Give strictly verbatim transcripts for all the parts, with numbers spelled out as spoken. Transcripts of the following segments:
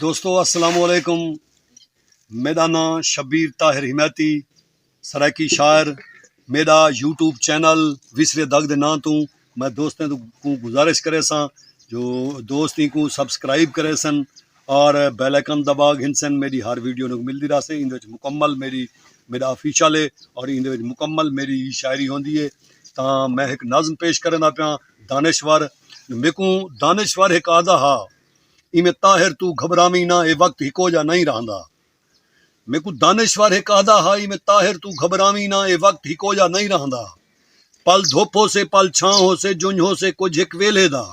دوستو، السلام علیکم۔ میݙا ناں شبیر طاہر حمایتی، سرائیکی شاعر۔ میݙا یوٹیوب چینل وسرے دڳ دے ناں توں میں دوستیں توں کوں گزارش کریساں جو دوست اینکوں سبسکرائب کریسن اور بیل آئیکن دبا گھنسن۔ میݙی ہر ویڈیو انہاں کوں ملدی رہسے۔ ایندے وچ مکمل میݙی، میݙا آفیشل ہے اور ایندے وچ مکمل میݙی شاعری ہوندی ہے۔ تاں میں ہک نظم پیش کریندا پیاں، دانشور۔ میکوں دانشور ہک آہدا ہا، ایویں طاہر توں گھبراویں نہ، اے وقت ہکو جا نہیں رہندا۔ میکوں دانشور ہک آہدا ہا، ایویں طاہر توں گھبراویں نہ، اے وقت ہکو جا نہیں رہندا۔ پل دھپ ہوسے، پل چھاں ہوسے، جنج ہوسے، کجھ ہک ویلھے دا۔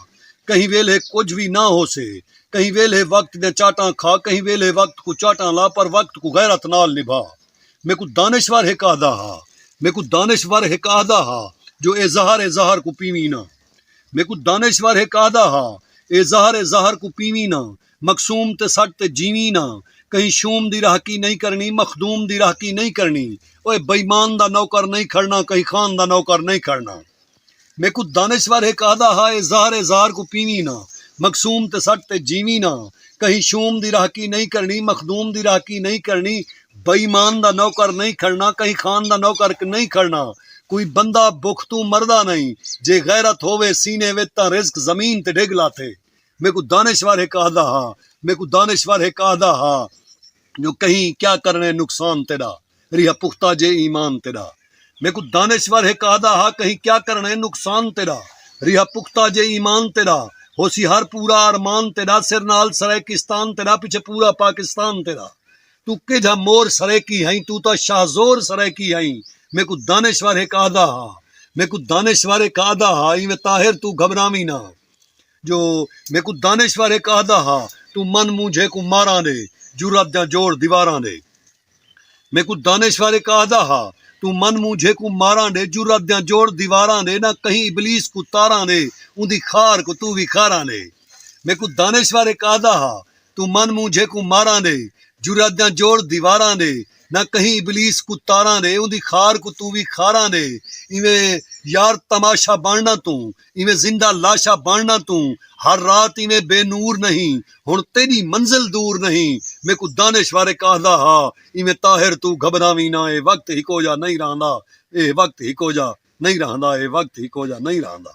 کہیں ویلھے کجھ وی نہ ہوسے۔ کہیں ویلھے وقت دیاں چاٹاں کھا، کہیں ویلھے وقت کوں چاٹاں لا، پر وقت کوں غیرت نال نبھا۔ میکوں دانشور ہک آہدا ہا، میکوں دانشور ہک آہدا ہا جو اے زہر، اے زہر کوں پیویں نہ۔ میکوں دانشور ہک آہدا ہا، اے زہر، اے زہر کوں پیویں نہ، مقسوم تے سٹ تے جیویں نہ، کہیں شوم دی راہکی نہیں کرݨی، مخدوم دی راہکی نہیں کرݨی۔ اوئے بے ایمان دا نوکر نہیں کھڑݨا، کہیں خان دا نوکر نہیں کھڑݨا۔ میکوں دانشور ہک آہدا ہا، اے زہر، اے زہر کوں پیویں نہ، مقسوم تے سٹ تے جیویں نہ، کہیں شوم دی راہکی نہیں کرݨی، مخدوم دی راہکی نہیں کرݨی، بے ایمان دا نوکر نہیں کھڑݨا، کہیں خان دا نوکر نہیں کھڑݨا۔ کوئی بندہ بکھ توں مردا نہیں، جے غیرت ہووے سینے وچ تاں رزق زمین تے ڈھڳ لاتھے۔ میکوں دانشور ہک آہدا ہا، میکوں دانشور ہک آہدا ہا جو کہیں کیا کرݨے نقصان تیݙا، ریہہ پختہ جے ایمان تیݙا۔ میکوں دانشور ہک آہدا ہا، کہیں کیا کرݨے نقصان تیݙا، ریہہ پختہ جے ایمان تیݙا۔ ہوسی ہر پورا ارمان تیݙا، سر نال سرائیکستان تیݙا، پچھے پورا پاکستان تیݙا۔ توں کیجھا مور سرائیکی ہئیں، توں تاں شاہ زور سرائیکی ہئیں۔ میکوں دانشور ہک آہدا ہا، میکوں دانشور ہک آہدا ہا، ایویں طاہر توں گھبراویں نہ۔ جو میکوں دانشور ہک آہدا ہا، توں من مونجھے کوں ماراں ݙے، جرات دیاں جوڑ دیواراں ݙے۔ میکوں دانشور ہک آہدا ہا، توں من مونجھے کوں ماراں ݙے، جرات دیاں جوڑ دیواراں ݙے، نہ کہیں ابلیس کوں تاراں ݙے، اوندی خار کوں توں وی خاراں ݙے۔ میکوں دانشور ہک آہدا ہا، توں من مونجھے کوں ماراں ݙے، جرات دیاں جوڑ دیواراں ݙے، نہ کہیں ابلیس کوں تاراں ݙے، اوندی خار کوں توں وی خاراں ݙے۔ ایویں یار تماشا بݨݨا توں، ایویں زندہ لاشا بݨݨا توں، ہر رات ایویں بے نور نہیں، ہݨ تیݙی منزل دور نہیں۔ میکوں دانشور ہک آہدا ہا، ایویں طاہر توں گھبراویں نہ، اے وقت ہکو جا نہیں رہندا، اے وقت ہکو جا نہیں رہندا، اے وقت ہکو جا نہیں رہندا۔